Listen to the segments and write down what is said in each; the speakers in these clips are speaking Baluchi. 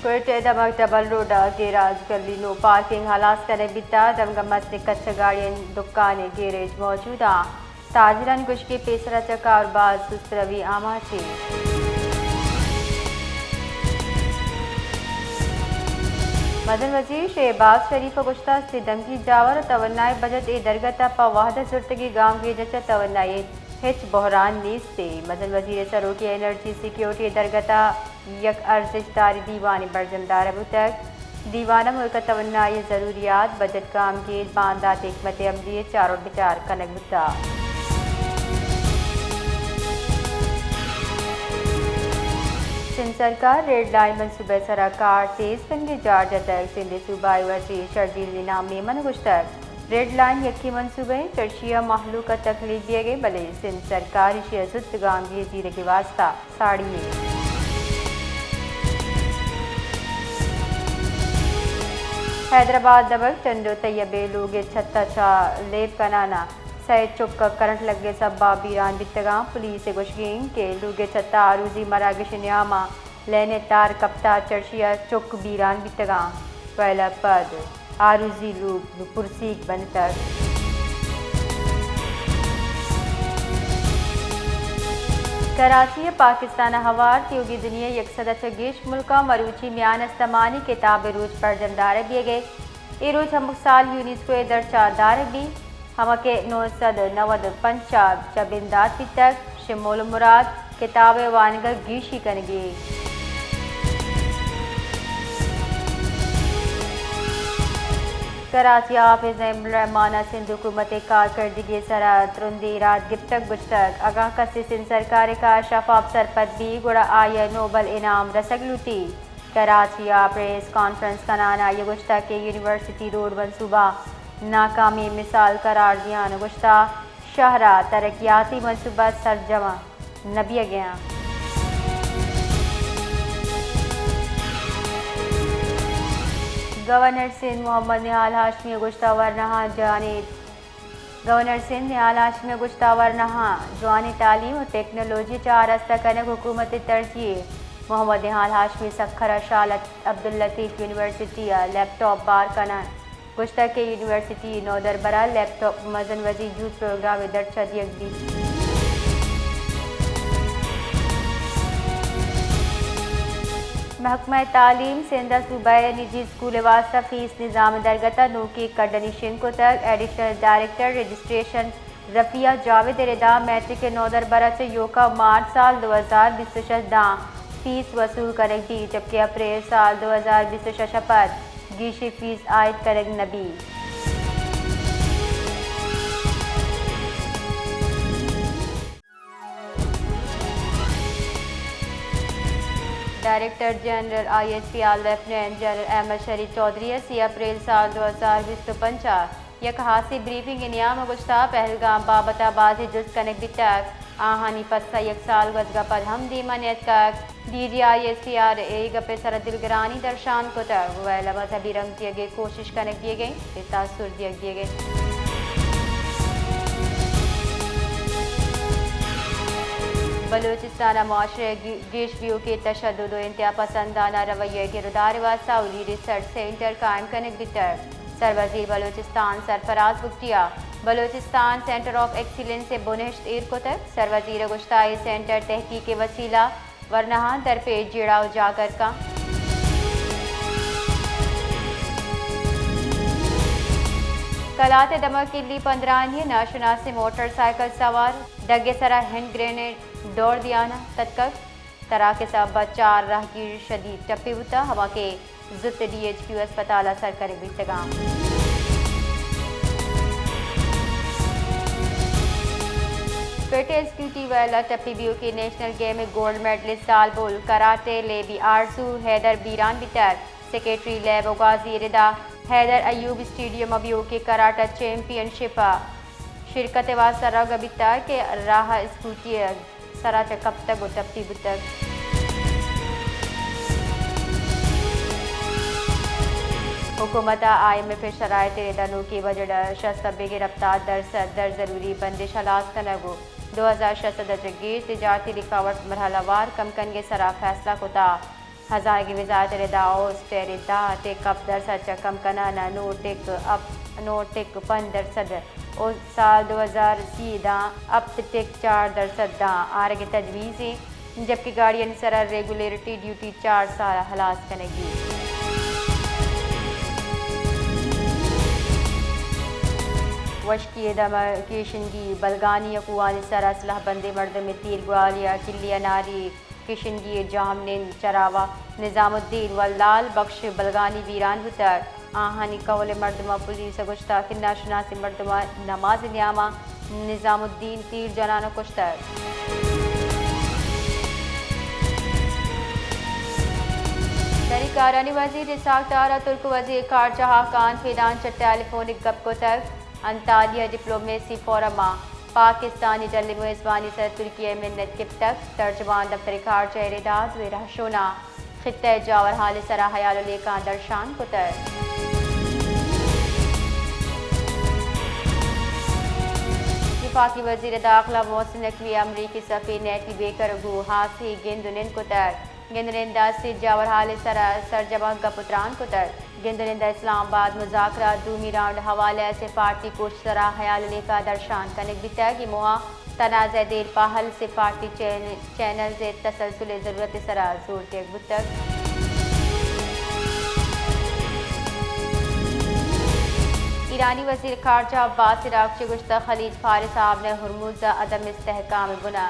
کوئٹہ ءِ دمگ ڈبل روڈ ءَ گیراج گلی نو پارکنگ ہلاس کنگ بیتگ، دمگ ءَ مستیں کچ ءِ گاڑیانی دکان ءُ گیریج موجود اَنت۔ تاجرانی گوشگ اِنت پیسر ءَ چہ کاروبار سست روی آماچ اِنت۔ مزن وزیر شہباز شریف ءَ گوشتگ، استیں دمگی جاور ءُ توانائی بجٹ اے درگت ءَ پہ وھد ءَ زرتگیں گامگیج ءَ چہ توانائی ہچ بحران نیست اِنت۔ مزن وزیر ءِ سروکی ءَ انرجی سیکورٹی ءِ درگت ءَ یک ارزشت داریں دیوانے برجم دارگ بوتگ۔ دیوان ءَ ملک ءِ توانائی ءِ ضروریات، بجٹ، گامگیج، باندات، حکمت عملی ءِ چار ءُ بچار کنگ بوتگ۔ سندھ سرکار ریڈ لائن منصوبہ ءِ سرا کار تیز کنگ ءِ جار جتگ۔ سندھ ءِ صوبائی وزیر شرجیل انعام میمن ءَ گوشتگ، ریڈ لائن یکیں منصوبہ اِنت، چرشی ءَ مہلوک ءَ تکلیف دیگ ءَ، بلے سندھ سرکار ایشی ءَ زوت گامگیج زیرگ ءِ واستہ ساڑی اِنت۔ حیدرآباد دمگ ٹنڈو طیبے لوگ ءِ چھت ءَ چہ لیب کنان ءَ سئے چک ءَ کرنٹ لگگ ءِ سبب ءَ بیران بیتگ اَنت۔ پولیس ءِ گوشگ اِنت کہ لوگ ءِ چھت ءَ آروزی مراگش ءِ نیام ءَ لین ءِ تار کپتگ، چرشی ءَ چک بیران بیتگ اَنت۔ ویل ءَ پد آروزی لوگ نوں پرسیگ بنتگ۔ کراچی ءَ پاکستان ءَ ہوار تیوگیں دنیا ءِ یک سد ءَ چہ گیش ملکاں مروچی میان استمانی کتاب ءِ روچ برجم دارگ بیگ ءَ۔ اے روچ ہمک سال یونیسکو ءِ درچ ءَ دارگ بیت، ہما کہ نو سد ءُ نود ءُ پنچ ءَ چہ بندات بیتگ۔ شمول ءُ مراد کتاب ءِ وانگ ءَ گیشی کنگی۔ کراچی ءَ حافظ نعیم الرحمان ءَ سندھ حکومت ءِ کارکردگی ءِ سرا ترندیں ایراد گپتگ، گوشتگ، اگاں کسے سندھ سرکار ءِ کار ءَ شفاف سرپد بیت، گڑا آئی ءَ نوبل انعام رسگ لوٹیت۔ کراچی ءَ پریس کانفرنس کنان ءَ آئی ءَ گوشتگ کہ یونیورسٹی روڈ منصوبہ ناکامی ءِ مثال قرار دیان ءَ گوشتگ، شہر ءِ ترقیاتی منصوبہ سرجم نہ بیگ ءَ اَنت۔ گورنر سندھ محمد نہال ہاشمی ءَ گوشتگ، ورناہاں جوانیں گورنر سندھ نہال ہاشمی ءَ گوشتگ، ورناہاں جوانیں تعلیم ءُ ٹیکنالوجی ءِ چہ آرستہ کنگ حکومت ءِ ترجیح۔ محمد نہال ہاشمی سکھر ءَ شاہ لط-، عبداللطیف یونیورسٹی ءَ لیپ ٹاپ بار کنان گوشتگ کہ یونیورسٹی نودربر ءَ لیپ ٹاپ مزن وزیر یوتھ پروگرام ءِ درچ ءَ دیگ بیت۔ محکمہ تعلیم سندھ ءَ صوبہ ءِ نجی اسکول ءِ واستہ فیس نظام ءِ درگت ءَ نوکیں کڈنی شنگ کتگ۔ ایڈیشنل ڈائریکٹر رجسٹریشن رفیہ جاوید ءِ ردا میٹرک ءِ نودربر ءَ چہ یوکا مارچ سال دو ہزار بیست ءُ شش داں فیس وصول کنگ بیت، جبکہ اپریل سال دو ہزار بیست ءُ شش ءَ پد گیشیں فیس عائد کنگ نہ بیت۔ Director general I S P R lieutenant general Ahmed Sharif Chaudhry ءَ سی اپریل سال دو ہزار بیست ءُ پنچ ءَ یک ہاسیں بریفنگ ءِ نیام ءَ گوشتگ، پہلگام بابت ءَ بازیں جست کنگ بیتگ، آہانی پسہ یک سال گوزگ ءَ پد ہم دیم ءَ نیتکگ۔ D G I S P R ءَ اے گپ ءِ سرا دلگرانی درشان کتگ، ویل ءَ مذہبی رنگ دیگ ءِ کوشش کنگ بیگ ءَ اِنت ءُ تاثر دیگ بیگ ءَ اِنت۔ بلوچستان ءَ معاشرہ ءِ گی-، گیش بیوکیں تشدد ءُ انتہا پسندانہ رویہ ءِ گرودار ءِ واستہ اولی ریسرچ سینٹر قائم کنگ بیتگ۔ سروزیر بلوچستان سرفراز بگٹی ءَ بلوچستان سینٹر آف ایکسیلنس ءِ بنہشت ایر کتگ۔ سروزیر ءَ گوشتگ، اے سینٹر تحقیق ءِ وسیلہ ورناہاں درپیش جیڑہ ءُ جاگر کنت۔ کلات ءِ دمگ کلی پندرانی ءَ ناشناسیں موٹر سائیکل سوار ڈگ ءِ سرا ہینڈ گرینیڈ دور دیان ءَ تتکگ۔ تراک ءِ سبب ءَ چار راہگیر شدید ٹپی بوتگ، ہما کہ زوت ڈی ایچ کیو ہسپتال ءَ سر کنگ بیتگ اَنت۔ کوئٹہ اسکیورٹی ویل ءَ ٹپی بیوکیں نیشنل گیم ءِ گولڈ میڈلسٹ زالبول کراٹے لیبی آرزو حیدر بیران بیتگ۔ سیکرٹری لیب ءُ گوازی ءِ ردا حیدر ایوب اسٹیڈیم ءَ بیوکیں کراٹے چیمپئن شپ ءَ شرکت ءِ واستہ روگ ءَ بیتگ کہ راہ ءَ اسکوٹی ءِ سرا چہ کپتگ ءُ ٹپی بوتگ۔ حکومت ءَ آئی ایم ایف ءِ شرائط ءِ ردا نوکیں بجٹ ءَ شست ءَ بگر ہپتاد درسد در ضروری بندش ہلاس کنگ ءُ دو ہزار شش سد ءَ چہ گیش تجارتی رکاوٹ مرحلہ وار کم کنگ ءِ سرا فیصلہ کتگ۔ ہزانگی وزارت ء ردا اوست ء ردا ٹک ہپت درسد چہ کم کنان ء نو ٹک ہپت، نو ٹک پنچ درسد ء سال دو ہزار سی ء داں ہپت ٹک چار درسد داں آرگ ء تجویز انت، جبکہ گاڑیانی سرا ریگولیرٹی ڈیوٹی چار سال ء ہلاس کنگی۔ وشکی ء دم ء کیشنگی بلگانی ء کوہانی سرا سلاہ بندیں مردم ء تیر گوالی ء کلی اناری کشنگی ء جاہم نند چراوا نظام الدین و لال بخش بلگانی بیران بوتگ۔ آہانی کہول ء مردماں پولیس ء گوشتگ کہ ناشناسیں مردماں نماز ء نیاما نظام الدین تیر جنان ء کشتگ۔ دری کارانی وزیر اسحاق ڈار ء ترک وزیر خارجہ حاکان فیدان چہ ٹیلی فونک گپ کتگ۔ انتالیہ ڈپلومیسی فورم ء پاکستانی ڈل ء میزبانی سر ترکیہ ء منت گپتگ۔ ترجمان دفتر خارجہ ء ردا دوئیں رہشوناں خطہ ء جاورحال ء سرا حیال ء لیکہاں درشان کتگ۔ وفاقی وزیر داخلہ محسن نقوی ء امریکی سفیر نیٹی بیکر ء گوں ہاسیں گند ء نند کتگ۔ گند ء نند ء سے جاورحال ء سرا سرجماں گپ ء تران کتگ۔ گند ء نند ء اسلام آباد مذاکرات دومی راؤنڈ ء حوالہ ء سے پارٹی کوش سرا حیال ء لیکہ درشان کنگ بیتگ۔ اے موہ ء تنازعہ ء دیر پہ حل سے پارٹی چین-، چینلز ء تسلسل ء ضرورت ء سرا زور دیگ بوتگ۔ ایرانی وزیر خارجہ عباس عراقچی گوشتگ، خلیج فارس آبن ء ہرمز ء عدم استحکام ء بنا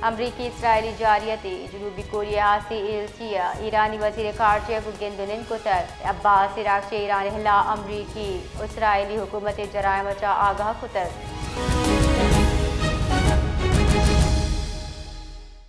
امریکی اسرائیلی جارحیتے۔ جنوبی کوریا ء ہاسیں ایلچی ء ایرانی وزیر خارجہ ء گوں گند ء نند کتگ۔ عباس عراقچی ایران ء ہلاپ امریکی اسرائیلی حکومت ء جرائم ء چہ آگاہ کتگ۔